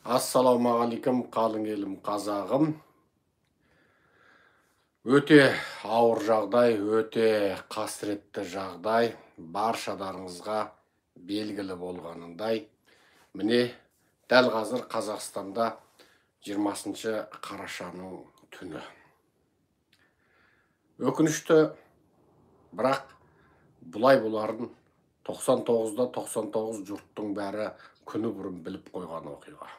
Ассалаумағалейкум, қалың елім, қазағым. Өте ауыр жағдай, өте қасіретті жағдай. Баршадарыңызға белгілі болғанындай, міне дәл қазір Қазақстанда 20 қарашаның түні. Өкінішті, бірақ бұлай боларын 99-да 99 жұрттың бәрі күні бұрын біліп қойған оқиға.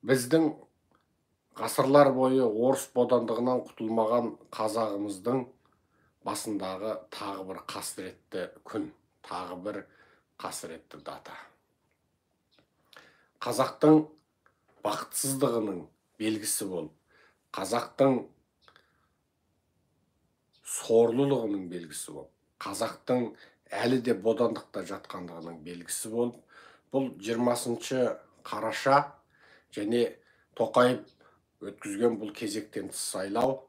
Біздің ғасырлар бойы орыс бодандығынан құтылмаған қазағымыздың басындағы тағы бір қасіретті күн, тағы бір қасіретті дата. Қазақтың бақытсыздығының белгісі болып, қазақтың сорлылығының белгісі болып, қазақтың әлі де бодандықта жатқандығының белгісі болып, бұл 20 қараша және Тоқаев өткізген бұл кезектен тыс сайлау,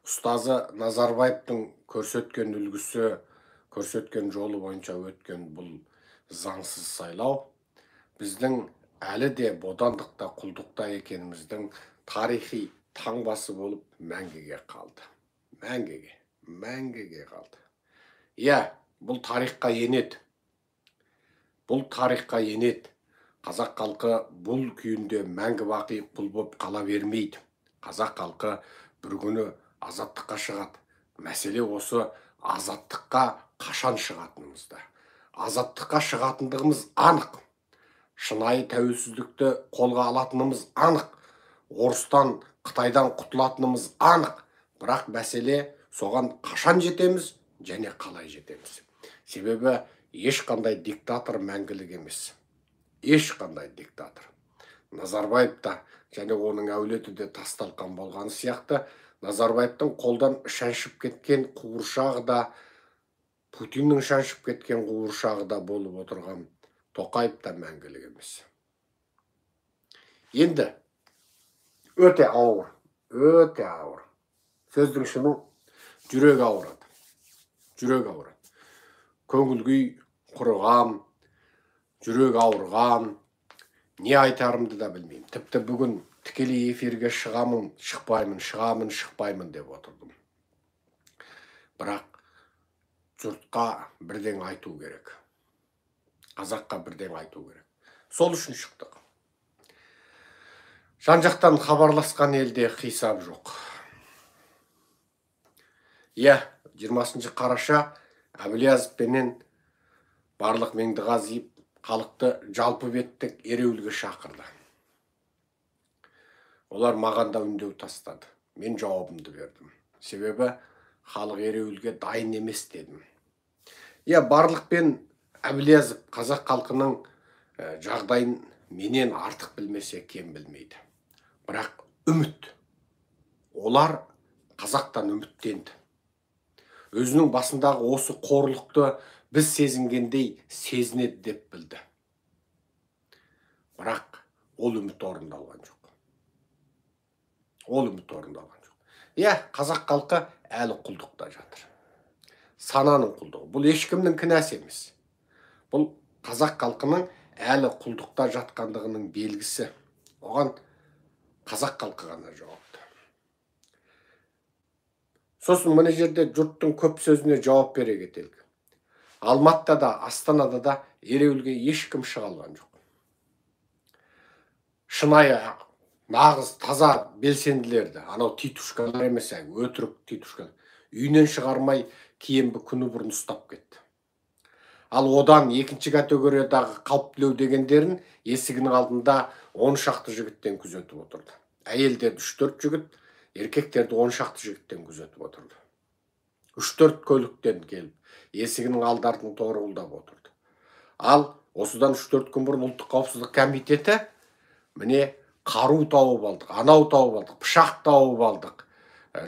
ұстазы Назарбаевтың көрсеткен үлгісі, көрсеткен жолы бойынша өткен бұл заңсыз сайлау, біздің әлі де бодандықта, құлдықта екеніміздің тарихи таңбасы болып мәңгіге қалды. Мәңгіге, мәңгіге қалды. Иә, бұл тарихқа енеді. Бұл тарихқа енеді. Қазақ халқы бұл күйінде мәңгі бақи құл боп қала бермейді. Қазақ халқы бір күні азаттыққа шығады. Мәселе осы азаттыққа қашан шығатынымызда. Азаттыққа шығатындығымыз анық. Шынайы тәуелсіздікті қолға алатынымыз анық. Орыстан, Қытайдан құтылатынымыз анық. Бірақ мәселе соған қашан жетеміз және қалай жетеміз. Себебі ешқандай диктатор мәңгілік емес. Ешқандай диктатор. Назарбаев та және оның әулеті де тас-талқан болғаны сияқты, Назарбаевтың қолдан шаншып кеткен қуыршағы да, Путиннің шаншып кеткен қуыршағы да болып отырған Тоқаев та мәңгілік емес. Енді өте ауыр, өте ауыр. Сөздің шыны, жүрек ауырады. Жүрек ауырады. Көңіл күй құрыған, жүрек ауырған, не айтарымды да білмеймін. Тіпті бүгін тікелей эфирге шығамын, шықпаймын, шығамын, шықпаймын деп отырдым. Бірақ жұртқа бірдеңе айту керек. Қазаққа бірдеңе айту керек. Сол үшін шықтық. Жан-жақтан хабарласқан елде қисап жоқ. Иә, 20 қараша Әблязов пенен барлық Меңдіғазиев халықты жалпы беттік ереуілге шақырды. Олар маған да үндеу тастады. Мен жауабымды бердім. Себебі халық ереуілге дайын емес дедім. Иә, барлық пен Әблязов қазақ халқының жағдайын менен артық білмесе кем білмейді. Бірақ үміт. Олар қазақтан үміттенді. Өзінің басындағы осы қорлықты біз сезінгендей сезінеді деп білді. Бірақ ол үміт орындалған жоқ. Ол үміт орындалған жоқ. Иә, қазақ халқы әлі құлдықта жатыр. Сананың құлдығы. Бұл ешкімнің кінәсі емес. Бұл қазақ халқының әлі құлдықта жатқандығының белгісі. Оған қазақ халқы ғана жауапты. Сосын мына жерде жұрттың көп сөзіне жауап бере кетелік. Алматыда да, Астанада да ереуілге ешкім шыға алған жоқ. Шынайы, нағыз, таза белсенділерді, анау титушкалар емес, өтірік титушкалар, үйінен шығармай киембі күні бұрын ұстап кетті. Ал одан екінші категориядағы қалыптылеу дегендерін есігінің алдында 10 шақты жігіттен күзетіп отырды. Әйелдерді 3-4 жігіт, еркектерді 10 шақты жігіттен күзетіп отырды. 3-4 көліктен келіп, есігінің алды-артын торуылдап отырды. Ал осыдан 3-4 күн бұрын Ұлттық қауіпсіздік комитеті міне қару тауып алдық, анау тауып алдық, пышақ тауып алдық,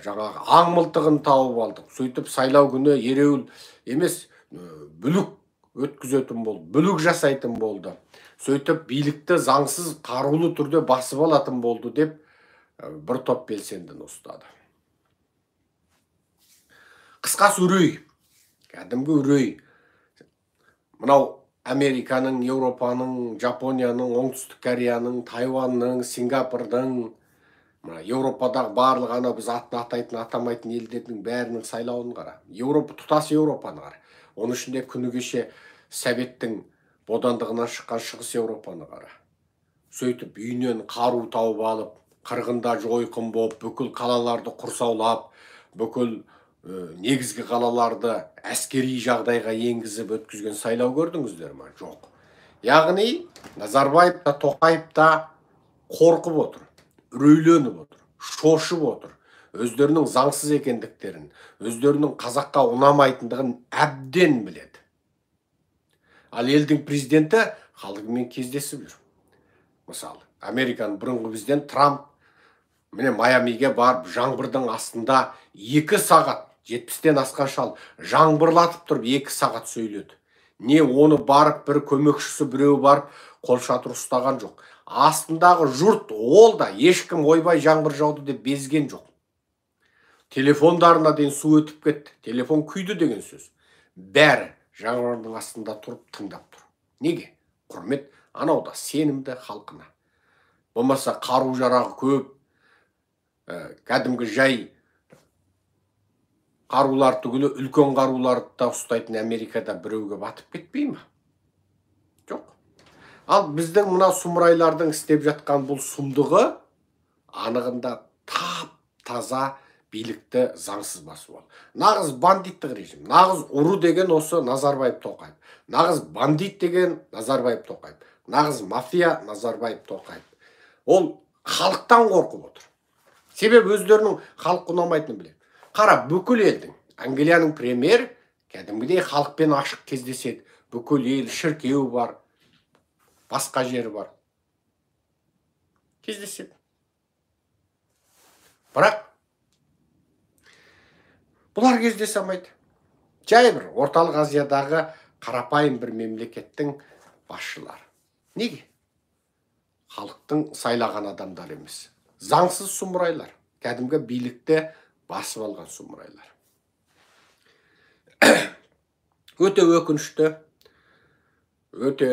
жаңағы аң мылтығын тауып алдық. Сөйтіп сайлау күні ереуіл емес, бүлік өткізетін болды, бүлік жасайтын болды. Сөйтіп билікті заңсыз қарулы түрде басып алатын болды деп бір топ белсендіні ұстады. Қысқасы үрей, кәдімгі үрей. Мынау Американың, Еуропаның, Жапонияның, Оңтүстік Кореяның, Тайваньның, Сингапурдың, мына Еуропадағы барлық ана біз атын атайтын, атамайтын елдердің бәрінің сайлауын қара. Еуропа, тұтас Еуропаны қара. Оның ішінде күні кеше Советтің бодандығынан шыққан Шығыс Еуропаны қара. Сөйтіп үйінен қару тауып алып, қырғында жойқын болып, бүкіл қалаларды құрсаулап, бүкіл негізгі қалаларды әскери жағдайға енгізіп өткізген сайлау көрдіңіздер ма? Жоқ. Яғни Назарбаев та, Тоқаев та қорқып отыр, үрейленіп отыр, шошып отыр. Өздерінің заңсыз екендіктерін, өздерінің қазаққа ұнамайтындығын әбден біледі. Ал елдің президенті халқымен кездесіп жүр. Мысалы, Американың бұрынғы президенті Трамп міне Майамиге барып, жаңбырдың астында 2 сағат, 70-тен асқан шал жаңбырлатып тұрып 2 сағат сөйледі. Не оны барып бір көмекшісі біреу барып қолшатыр ұстаған жоқ. Астындағы жұрт ол да ешкім ойбай жаңбыр жауды деп безген жоқ. Телефондарына дейін су өтіп кетті. Телефон күйді деген сөз. Бәрі жаңбырдың астында тұрып тыңдап тұр. Неге? Құрмет анау да сенімді халқына. Болмаса қару жарағы көп, кәдімгі жай қарулар түгілі үлкен қаруларды да ұстайтын Америкада біреуге батып кетпей ме? Жоқ. Ал біздің мына сұмырайлардың істеп жатқан бұл сұмдығы анығында тап-таза билікті заңсыз басып алу. Нағыз бандиттік режим, нағыз ұры деген осы Назарбаев Тоқаев. Нағыз бандит деген Назарбаев Тоқаев. Нағыз мафия Назарбаев Тоқаев. Ол халықтан қорқып отыр. Себебі өздерінің халық ұнамайтынын біледі. Қара, бүкіл елдің, Англияның премьер кәдімгідей халықпен ашық кездеседі. Бүкіл ел, шіркеу бар, басқа жері бар. Кездеседі. Бірақ бұлар кездесе алмайды. Жай бір Орталық Азиядағы қарапайым бір мемлекеттің басшылары. Неге? Халықтың сайлаған адамдар емес. Заңсыз сұмырайлар, кәдімгі билікті басып алған сұмырайлар. Өте өкінішті, өте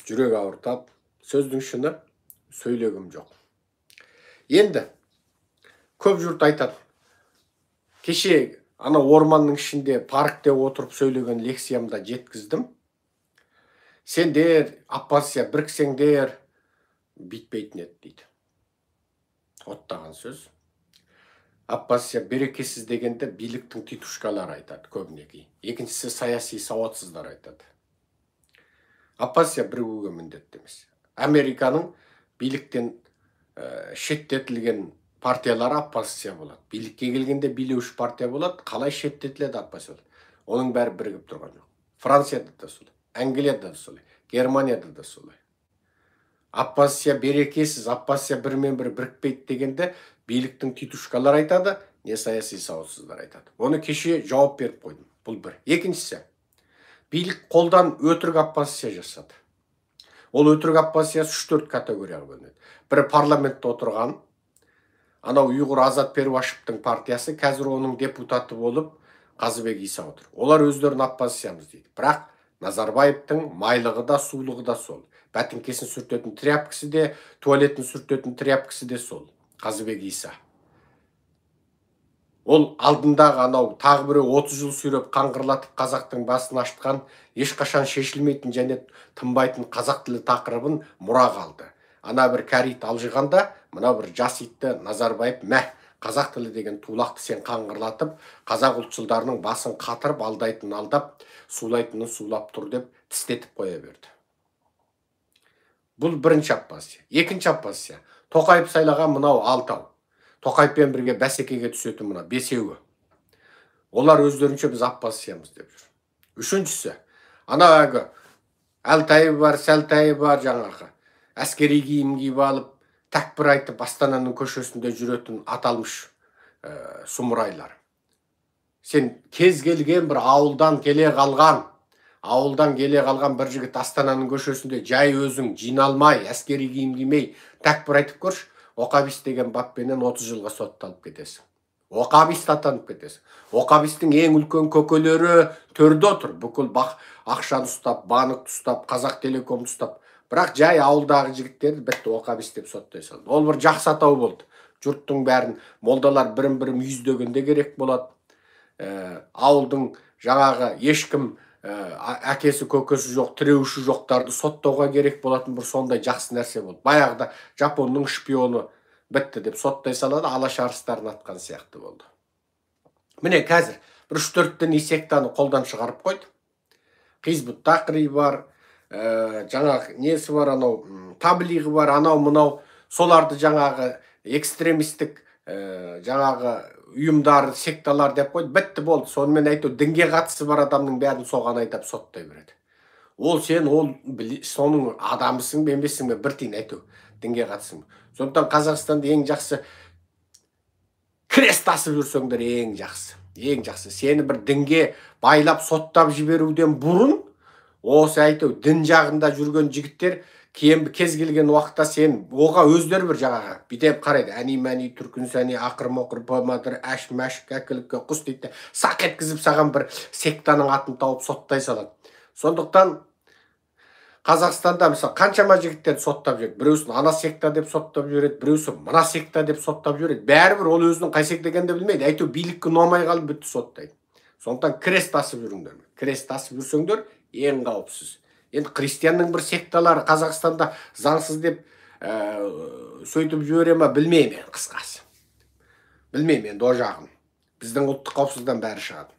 жүрек ауыртады. Сөздің шыны, сөйлегім жоқ. Енді көп жұрт айтады. Кеше ана орманның ішінде паркте отырып сөйлеген лекциямда жеткіздім. Сендер оппозиция біріксеңдер бүйтпейтін еді дейді. Оттаған сөз. Оппозиция берекесіз дегенде биліктің титушкалары айтады көбінесе. Екіншісі саяси сауатсыздар айтады. Оппозиция бірігуге міндетті емес. Американың биліктен шеттетілген партиялары оппозиция болады. Билікке келгенде билеуші партия болады. Қалай шеттетіледі оппозиция болады. Оның бәрі бірігіп тұрған жоқ. Францияда да солай, Англияда да солай, Германияда да солай. Оппозиция берекесіз, оппозиция бірімен бірі бірікпейді дегенде биліктің титушкалары айтады, не саяси сауатсыздар айтады. Оны кеше жауап беріп қойдым. Бұл бір. Екіншісі, билік қолдан өтірік оппозиция жасады. Ол өтірік оппозициясы 3-4 категорияға бөлінеді. Бірі парламентте отырған, анау Ұйғыр Азат Перуашевтің партиясы, қазір оның депутаты болып Қазыбек Иса отыр. Олар өздерін оппозициямыз дейді. Бірақ Назарбаевтың майлығы да, сулығы да сол. Бәтіңкесін сүртетін тряпкісі де, туалетін сүртетін тряпкісі де сол. Қазыбек Иса. Ол алдындағы анау тағы біреу 30 жыл сүйреп қаңғырлатып қазақтың басын ашытқан, ешқашан шешілмейтін және тынбайтын қазақ тілі тақырыбын мұра қалды. Ана бір кәрі ит алжығанда, мына бір жас итті Назарбаев мә, қазақ тілі деген тулақты сен қаңғырлатып, қазақ ұлтшылдарының басын қатырып, алдайтынын алдап, сулайтынын сулап тұр деп тістетіп қоя берді. Бұл бірінші оппозиция. Екінші оппозиция. Тоқаев сайлаған мынау алтау. Тоқаевпен бірге бәсекеге түсетін мына бесеуі. Олар өздерінше біз оппозициямыз деп жүр. Үшіншісі, ана әлгі әлтайы бар, сәлтайы бар жаңағы әскери киім киіп алып, тәкпір айтып Астананың көшесінде жүретін аталмыш сұмырайлар. Сен кез келген бір ауылдан келе қалған, бір жігіт Астананың көшесінде жай өзің жиналмай, әскери киім кимей тәкпір айтып көрші, оқабис деген баппенен 30 жылға сотталып кетесің. Оқабист атанып кетесің. Оқабистің ең үлкен көкелері төрде отыр. Бүкіл бақ ақшаны ұстап, банкті ұстап, Қазақ Телекомды ұстап. Бірақ жай ауылдағы жігіттерді бітті, оқабист деп соттай салды. Ол бір жақсы атау болды. Жұрттың бәрін молдалар бірін-бірі мүйіздегенде керек болады. Ауылдың жаңағы ешкім әкесі көкесі жоқ, тіреуші жоқтарды соттауға керек болатын бір сондай жақсы нәрсе болды. Баяғыда Жапонның шпионы бітті деп соттай салады, алаш арыстарын атқан сияқты болды. Міне, қазір бір 3-4 діни сектаны қолдан шығарып қойды. Хизбут Тахрир бар, жаңағы несі бар, анау таблиғы бар, анау мынау, соларды жаңағы экстремистік жаңағы ұйымдар, секталар деп қойды, бітті, болды. Сонымен әйтеуір дінге қатысы бар адамның бәрін соған айдап соттай береді. Ол сен ол соның адамысың ба, емессің бе, бір тиын, әйтеуір дінге қатысың. Сондықтан Қазақстанда ең жақсы крест асып жүрсеңдер, ең жақсы. Ең жақсы. Сені бір дінге байлап соттап жіберуден бұрын осы әйтеуір дін жағында жүрген жігіттер кез келген уақытта сен оға өздері бір жаңағы бүйтіп қарайды, әни мәни түркін сәни ақыр моқыр бмадыр әш мәш кәкілікке құс дейді, сақ еткізіп саған бір сектаның атын тауып соттай салады. Сондықтан Қазақстанда мысалы қаншама жігіттерді соттап жібереді. Біреусін ана секта деп соттап жібереді, біреусін мына секта деп соттап жібереді. Бәрібір ол өзінің қай секта екенін де білмейді, әйтеуір билікке ұнамай қалып бітті, соттайды. Сондықтан крест асып жүріңдер. Крест асып жүрсеңдер, ең қауіпсіз. Енді христианның бір секталары Қазақстанда заңсыз деп сөйтіп жібере ма, білмеймін енді, қысқасы. Білмеймін енді о жағын. Біздің ұлттық қауіпсіздіктен бәрі шығады.